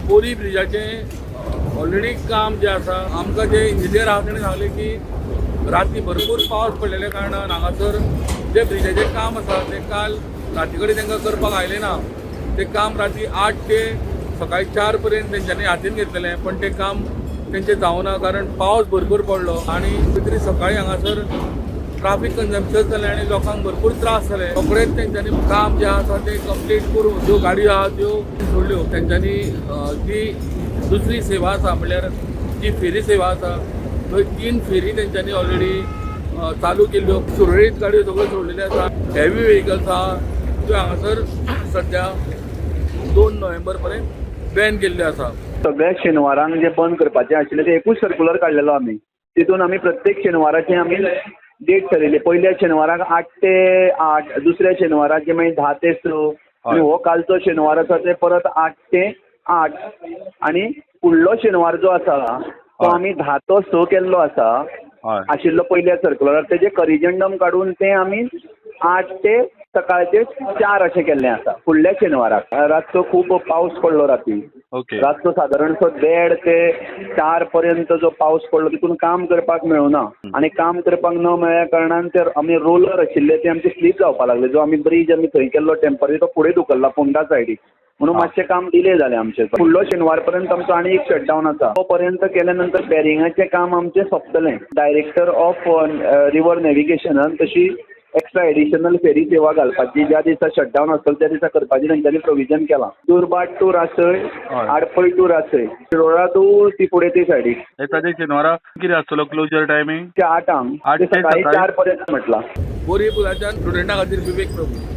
बोरी ब्रिजाचें ऑलरेडी काम जें आसा, आमकां जे इंजिनियर आहा तेणी सांगलें की राती भरपूर पावस पडलेल्या कारणान हांगासर जे ब्रिजाचें काम आसा तें काल राती कडेन तांकां करपाक आयलें ना. तें काम राती 8 ते सकाळी 4 पर्यंत तेंच्यांनी हातीन घेतलेलें, पण तें काम तेंचें जावना कारण पावस भरपूर पडलो आनी खंय तरी सकाळी हांगासर ट्राफीक कंजप्शन जालें आनी लोकांक भरपूर त्रास जाले. रोखडेच तेंच्यांनी काम जें आसा तें कंप्लीट करून ज्यो गाडयो आहा त्यो सोडल्यो तेंच्यांनी. जी दुसरी सेवा आसा, म्हणल्यार जी फेरी सेवा आसा, थंय 3 फेरी तेंच्यांनी ऑलरेडी चालू केल्ल्यो. सुरळीत गाडयो सगळ्यो सोडलेल्यो आसा. हेवी व्हेकल्स आहा त्यो हांगासर सद्या 2 नोव्हेंबर पर्यंत बॅन केल्ल्यो आसा. सगळ्या शेनवारांक जे बंद करपाचें आशिल्लें तें एकूच सर्कुलर काडलेलो आमी. तितून आमी प्रत्येक शेनवाराचें आमी डेट थरयली. पयल्या शेनवाराक 8 ते 8, दुसऱ्या शेनवाराक मागीर 10 ते 6 आनी हो कालचो शेनवार आसा ते परत 8 ते 8 आनी फुडलो शेनवार जो आसा तो आमी 10 तो 6 केल्लो आसा आशिल्लो पयल्या सर्कुलराक. तेजें करिजेंडम काडून तें आमी 8 ते सकाळचे 4 अशें केल्लें आसा फुडल्या शेनवाराक. रातचो खूब पावस पडलो राती. रातचो सादारणसो 1:30 ते 4 पर्यंत जो पावस पडलो तितून काम करपाक मेळुना आनी काम करपाक न मेळ्ळ्या कारणान ते आमी रोलर आशिल्ले ते आमचे स्लीप जावपाक लागले. जो आमी ब्रीज आमी थंय केल्लो टेंपररी तो फुडें धुकल्ला फोंडा सायडीक, म्हणून मातशें काम डिले जालें आमचें. फुडलो शेनवार पर्यंत आमचो आनी एक शटडावन आसा. तो पर्यंत केल्या नंतर बेरिंगाचें काम आमचें सोंपतलें. डायरेक्टर ऑफ रिवर नॅविगेशनान तशी एक्स्ट्रा एडिशनल फेरी सेवा घालपाची ज्या दिसा शटडावन आसतलो त्या दिसा करपाची तेंच्यांनी प्रोविजन केलां. दुर्भाट टू रासय, आडपय टू रासय, शिरोळा टू तिपुडे ते सायडीक. येता ते शेनवारा कितें आसतलो क्लोजर टायमींग? ते 8आंक 8 ते ते सकाळी सकाळी 4 पर्यंत म्हटलां. बोरी पुलाच्यान स्टुडंटा खातीर विवेक प्रभू.